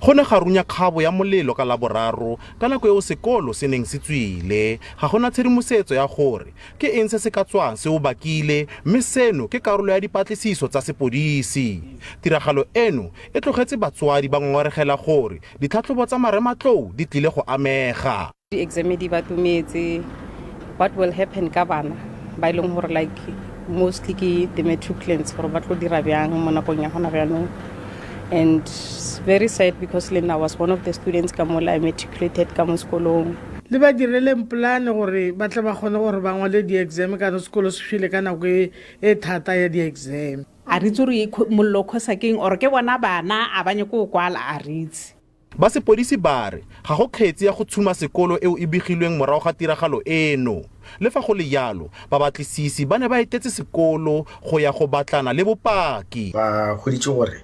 Go ne ga runya kgabo ya molelo ka Laboraro ka nako eo sekolo se neng se tswile. Ga go na tshedimosetso ya gore ke eng se se ka tswang se o bakile mme seno ke karolo ya dipatlisiso tsa sepodisi. Tiragalo eno e tlogetse batswadi ba ngongoregela gore ditlhatlhobo tsa marematlou di tlile go amega. Di-exam di ba tumetse, what will happen ka bana ba e leng gore like mostly ke the matriculants, gore ba tlo dira bjang mo nakong ya gona bjanong? And very sad because le nna was one of the students ka mola, I matriculated ka mo sekolong. Le ba direleng polane gore ba tle ba kgone gore ba ngwale di-exam, kana sekolo se file ka nako e e thata ya di-exam. A re itse gore mollo o khosa keng, or ke bona bana a ba nyako go kwala, a re itse. Ba sepodisi ba re ga go kgetsi ya go tshuma sekolo eo e begilweng morago ga tiragalo eno. Le fa go le jalo, babatlisisi ba ne ba etetse sekolo go ya go batlana le bopaki. Ba hweditše gore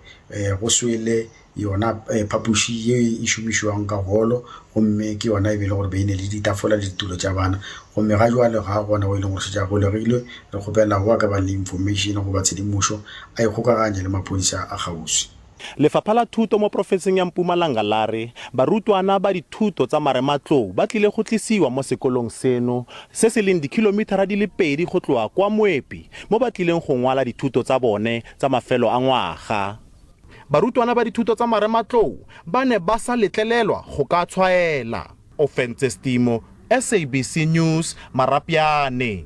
go swele yona phapoši ye e šomišiwago ka holo, gomme ke yona e be e le gore be e ne le ditafola le ditulo tša bana. Gomme ga jwale ga gona o e leng gore šetše a golegilwe. Re kgopela go a ka bang le information goba tshedimošo a ikgokaganye le maphodisa a kgauswi. Lefapha la Thuto mo profenseng ya Mpumalanga la re barutwana ba dithuto tsa marematlou ba tlile go tlisiwa mo sekolong seno se se leng dikhilomithara di le pedi go tloga kwa Moepi mo ba tlileng go ngwala dithuto tsa bone tsa mafelo a ngwaga. Barutwana ba dithuto tsa marematlou ba ne ba sa letlelelwa go ka tshwaela. Ofentse Stimo, SABC News, Marapyane.